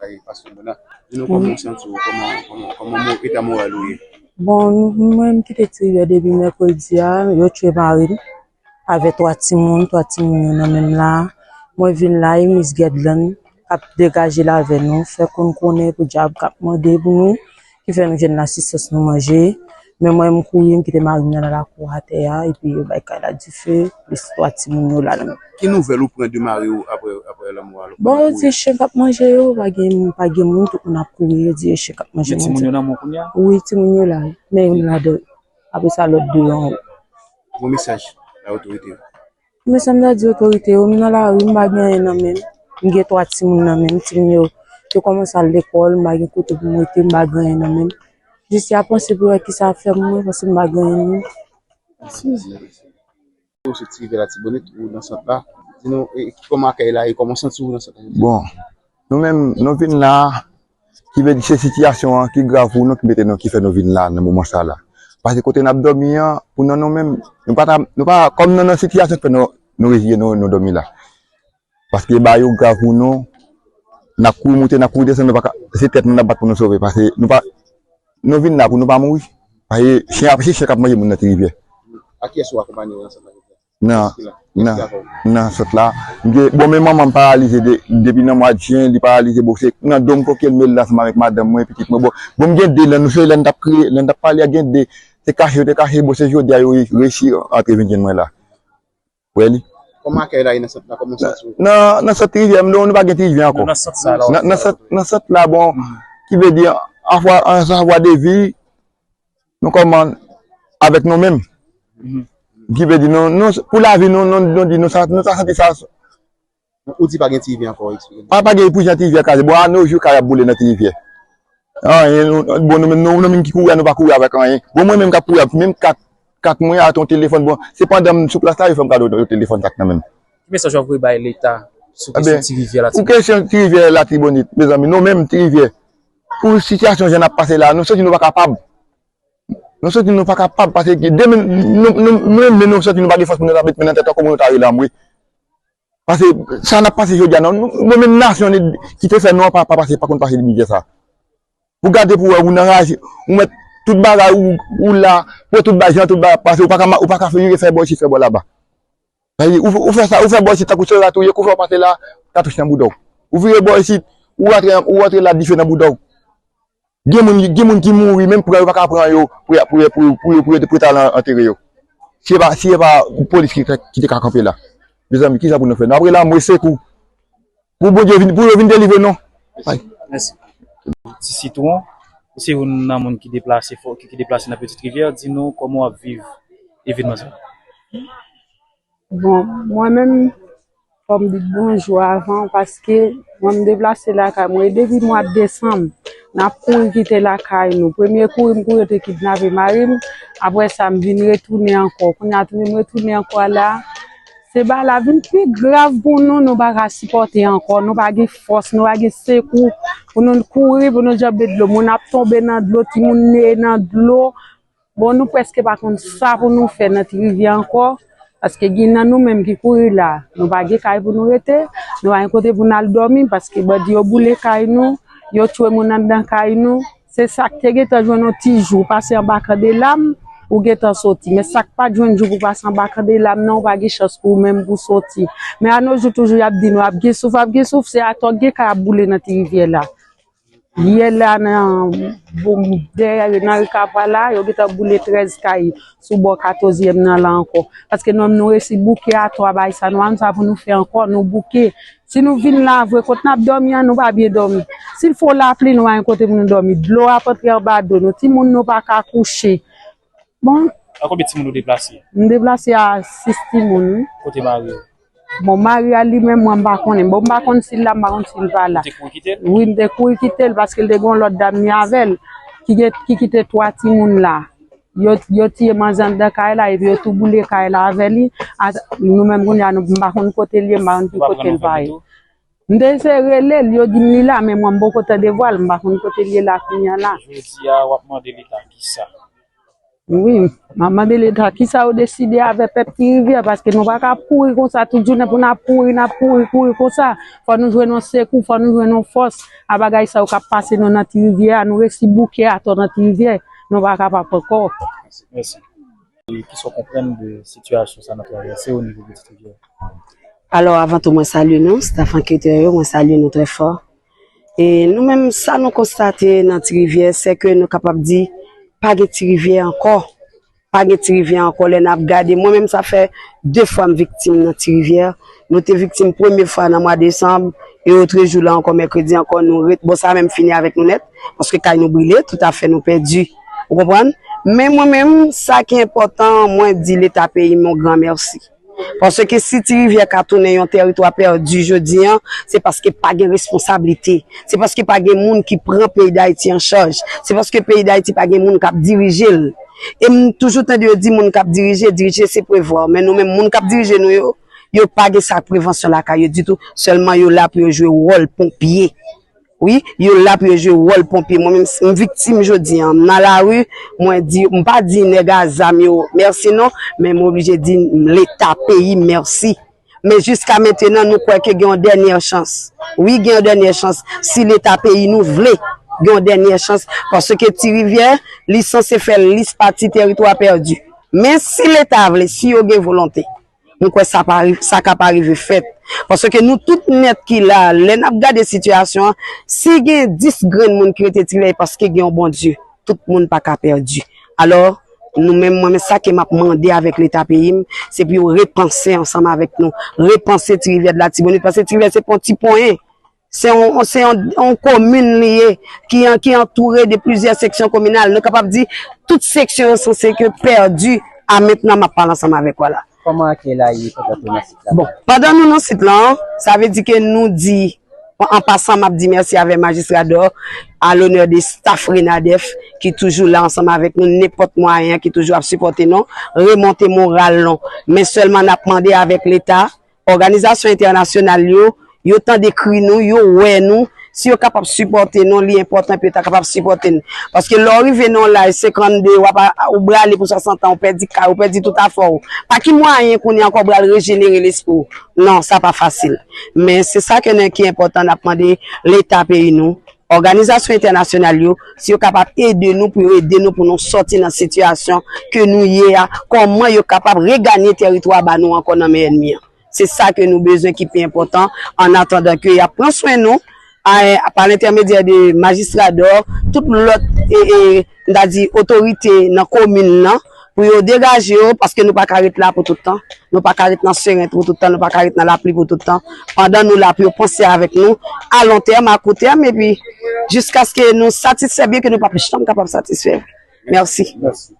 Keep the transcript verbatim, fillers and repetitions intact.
Kay Pastè Bona. Di nou kòman w santi w, kòman, kòman, kòman mo-, eta moral ou ye? Bon, mwen, m kite Ti Rivyè depi mèkredi a, yo tchwe mari m avè twa timoun, twa timoun yo nan men m la. Mwen vin la, e Miss Guerdelande k ap degaje l avè nou, fè konn konnen pou dyab k ap mande pou nou, ki fè nou jwenn lasistans nou manje. Men mwen, m kouri, m kite mari m nan lakou atè a, epi yo bay kay la dife, plis twa timoun yo la nan men m. Ki nouvèl ou pran de mari w apre, apre lanmò a? Bon, yo di chen k ap manje yo, pa gen, pa gen moun, tout moun ap kouri, yo di e chen k ap manje moun. Men timoun yo nan men w kounye a? Wi, timoun yo la, men youn ladan yo. Apre sa, lòt de yo anwo. Bon mesaj bay otorite yo. Men sa m ta di otorite yo, m nan lari, m pa gen anyen nan men m. M gen twa timoun nan men m, timoun yo, yo kòmanse al lekòl, m pa gen kote pou m rete, m pa gen anyen nan men m. Jis y ap panse pou wè kisa y ap fè m, mwen, paske m pa gen anyen nan men m. Ou se Ti Rivyè Latibonit, ou nan sant la. Di nou, e, kòman akèy la ye, kòman w santi w nan sant la? Bon, nou menm, nou vin la, ki vle di se sitiyasyon an ki grav pou nou, ki mete nou, ki fè nou vin la nan moman sa la. Paske kote n ap dòmi an, pou nou, nou menm, nou pa ta, nou pa, kòm nou nan sitiyasyon ki fè nou, nou reziye nou, nou dòmi la. Paske bagay yo grav pou nou, n ap kouri moute, n ap kouri desann, nou pa ka, se tèt nou n ap bat pou nou sove, paske nou pa, nou vin la pou nou pa mouri. Paske chen ap, se chen k ap manje moun nan Ti Rivyè. A kiyès ou akonpanye nan sant la? Nan, nan, nan sant la. M gen, bon, men manman m paralize de, depi nan mwa jen, li paralize, bon, se nan do m koke l mele l ansanm avèk madanm mwen, pitit mwen, bon. Bon, m gen de, lè nou se lè n t ap kriye, lè n t ap pale a, gen de, se kache yo te kache, bon, se jodi a yo reyisi antre vin jwenn mwen la. Wè li. Kòman akèy la ye nan sant la? Kòman w santi w? Nan, nan sant Ti Rivyè, nou, nou pa gen Ti Rivyè ankò. Nou nan sant sa la. Nan, nan sant, nan sant la, bon, ki vle di, an vwa, an vwa de vi, nou kòman avèk nou menm. Ki vle di, nou, nou, pou lavi, nou, nou, nou di, nou sa, nou sa santi sa. Ou di pa gen Ti Rivyè ankò, eksplike m. Pa, pa gen pou jan Ti Rivyè kraze. Bon, a no jou, kay ap boule nan Ti Rivyè. Anyen, nou, bon, nou menm, nou, nou menm ki kouri a, nou pa kouri avèk anyen. Bon, mwen menm k ap kouri a, menm kat, kat mwen ate yon telefòn, bon, se pandan m sou plas la, yo fè m kado yon telefòn sa k nan men m. Ki mesaj w ap voye bay Leta sou kesyon Ti Rivyè Latibonit? Pou kesyon Ti Rivyè Latibonit, mezanmi, nou menm Ti Rivyè, pou sitiyasyon jan n ap pase la, nou santi nou pa kapab. Nou santi nou pa kapab, paske demen, nou, nou, nou menm, nou santi nou pa gen fòs pou nou ta met men nan tèt ankò, pou nou ta rele anmwe. Paske sa n ap pase jodi a, non, nou, nou menm nasyon ki te fè nou an pa, pa pase, pa konn pase de mizè sa. Pou gade pou wè, ou nan raje, ou mèt tout bagay, ou, ou la, pou wè tout bagay, jan tout bagay ap pase, ou pa ka, ou pa ka vire fè bò isit, fè bò laba. Sa vle di, ou, ou fè sa, ou fè bò isit, tankou se ratouye, kou fè w pase la, katouch nan bouda w. Ou vire bò isit, ou rantre, ou rantre la, dife nan bouda w. Gen moun, gen moun ki mouri, menm pran yo pa ka pran yo pou, pou, pou, pou, pou, pou yo te al an-, antere yo. Si e pa, si e pa polis ki, ki te ka kanpe la. Mezanmi, kisa pou nou fè? Nou ap rele anmwe sekou. Pou Bondye vin, pou yo vin delivre nou. Mèsi. Ti Sitwon, ou se youn nan moun ki deplase, fò, ki, ki deplase nan Petite Rivière, di nou kòman w ap viv evènman sa. Bon, mwen menm, fò m di bonjou avan, paske mwen m deplase lakay mwen. E depi mwa desanm, n ap kouri kite lakay nou. Premye kouri m kouri, yo te kidnape mari m. Apre sa, m vin retounen ankò. Kounye a, tou m retounen ankò la, se bagay la vin pi grav pou nou. Nou pa ka sipòte ankò. Nou pa gen fòs, nou pa gen sekou pou nou kouri, pou nou janbe dlo. Moun ap tonbe nan dlo, timoun neye nan dlo. Bon, nou prèske pa konn sa pou nou fè nan Ti Rivyè ankò, paske gen nan nou menm ki kouri la. Nou pa gen kay pou nou rete, nou pa gen kote pou n al dòmi, paske bandi yo boule kay nou, yo tchwe moun anndan kay nou. Se sa k te gentan jwenn yon ti jou, pase anba kandela m, ou gentan soti. Men sa k pa t jwenn jou pou pase anba kandela m nan, ou pa gen chans pou ou menm pou soti. Men a no jou toujou, y ap di nou, ap gen souf, ap gen souf, se atò gen kay ap boule nan Ti Rivyè la. Yè la nan, bon, dèyè nan Rikapwa la, yo gentan boule trèz kay sou bò katòzyèm nan la ankò. Paske nou menm nou resi bouke atò a bay sa nou, nou sa pou nou fè ankò, nou bouke. Si nou vin la vre, kot n ap dòmi an, nou pa byen dòmi. Si l fè lapli, nou pa gen kote pou nou dòmi. Dlo ap antre anba do nou, timoun nou pa ka kouche. Bon. A konbyen timoun ou deplase? M deplase a sis timoun, wi. Kote mari w? Bon, mari a li menm, mwen, m pa konnen. Bon, m pa konn si l la, m pa konn si l pa la. Ou te kouri kite l? Wi, m te kouri kite l paske l te gen yon lòt dam li avè l ki gen, ki kite twa timoun la. Yo, yo tiye manzè anndan kay la epi yo tou boule kay la avè li. A, nou menm kounye a, nou, m pa konn kote l ye, m pa konn ki kote l pa ye. M te eseye rele l, yo di m li la, men mwen, m poko tande vwa l, m pa konn kote l ye la kounye a la. Jodi a, w ap mande Leta kisa? Wi, m ap mande Leta, kisa yo deside avè pèp Ti Rivyè, paske nou pa ka pouri konsa tout jounen pou n ap pouri, n ap pouri, pouri konsa. Fò nou jwenn yon sekou, fò nou jwenn yon fòs. A bagay sa yo k ap pase nou nan Ti Rivyè a, nou resi bouke atò nan Ti Rivyè. Nou pa kapab ankò. Mèsi. E kisa w konprann de sitiyasyon sa n ap travèse o nivo Ti Rivyè? Alò, avan tou, mwen salye nou, staff anketè yo, mwen salye nou trè fò. E nou menm, sa nou konstate nan Ti Rivyè, se ke nou kapab di, pa gen Ti Rivyè ankò. Pa gen Ti Rivyè ankò. Lè n ap gade, mwen menm, sa fè de fwa m viktim nan Ti Rivyè. Nou te viktim premye fwa nan mwa desanm, e otrejou la ankò, mèkredi ankò, nou ret. Bon, sa menm fini avèk nou nèt, paske kay nou brile, toutafè nou pèdi. Ou konprann? Men mwen menm, sa ki enpòtan, mwen di Leta peyi m yon gran mèsi. Paske si Ti Rivyè ka tounen yon tèritwa pèdi jodi an, se paske pa gen responsablite. Se paske pa gen moun ki pran peyi Dayiti an chaj. Se paske peyi Dayiti pa gen moun k ap dirije l. E m toujou tande yo di moun k ap dirije, dirije se prevwa. Men nou menm, moun k ap dirije nou yo, yo pa gen sa prevansyon lakay yo ditou. Sèlman yo la pou yo jwe wòl ponpye. Wi, yo la pou yo jwe wòl ponpye. Mwen menm, m viktim jodi an. M nan lari, mwen di, m pa di nèg a zam yo mèsi non, men m oblije di Leta peyi m mèsi. Men jiska mentenan, nou kwè ke gen yon dènyè chans. Wi, gen yon dènyè chans. Si Leta peyi nou vle, gen yon dènyè chans. Paske Ti Rivyè, li sanse fè lis pati tèritwa pèdi. Men si Leta vle, si yo gen volonte, m kwè sa pa, sa ka pa rive fèt. Paske nou tout nèt ki la, lè n ap gade sitiyasyon an, si gen dis grenn moun ki rete Ti Rivyè, paske gen yon Bondye. Tout moun pa ka pèdi. Alò, nou menm, mwen menm, sa ke m ap mande avèk Leta peyi m, se pou yo repanse ansanm avèk nou, repanse Ti Rivyè de Latibonit, paske Ti Rivyè se pa yon ti ponyen. Se yon, se yon, yon komin li ye, ki an, ki antoure de plizyè seksyon kominal. Nou kapab di, tout seksyon yo sanse ke pèdi a mentnan m ap pale ansanm avèk ou la. Kòman akèy la ye pandan nou nan sit la? Bon, pandan nou nan sit lan, sa vle di ke nou di, an pasan, m ap di mèsi avè Majistra Dò, a lonè de staff Renadef, ki toujou la ansanm avèk nou, nenpòt mwayen, ki toujou ap sipòte nou, remonte moral nou. Men sèlman n ap mande avèk Leta, òganizasyon entènasyonal yo, yo tande kri nou, yo wè nou, si yo kapab sipòte nou, li enpòtan pou yo ta kapab sipòte nou. Paske lè w rive nan yon laj senkannde, w ap a-, ou brale pou swasant an, ou pèdi kay, ou pèdi tout afè w. Pa ki mwayen kounye a ankò w pral rejenere lespri w? Non, sa pa fasil. Men se sa ke nou ki enpòtan, n ap mande Leta peyi nou, òganizasyon entènasyonal yo, si yo kapab ede nou, pou yo ede nou, pou nou sòti nan sitiyasyon ke nou ye a, kòman yo kapab reganye tèritwa ba nou ankò nan men ènmi an. Se sa ke nou bezwen ki pi enpòtan, an atandan ke y ap pran swen nou, a, pa lentèmedyè de Majistra Dò, tout lòt, e, e, m ta di, otorite nan komin nan, pou yo degaje yo, paske nou pa ka ret la pou tout tan. Nou pa ka ret nan seren pou tout tan, nou pa ka ret nan lapli pou tout tan. Pandan nou la, pou yo panse avèk nou, a lon tèm, a kou tèm, epi jiskaske nou satisfè, byen ke nou p ap janm kapab satisfè. Mèsi. Mèsi.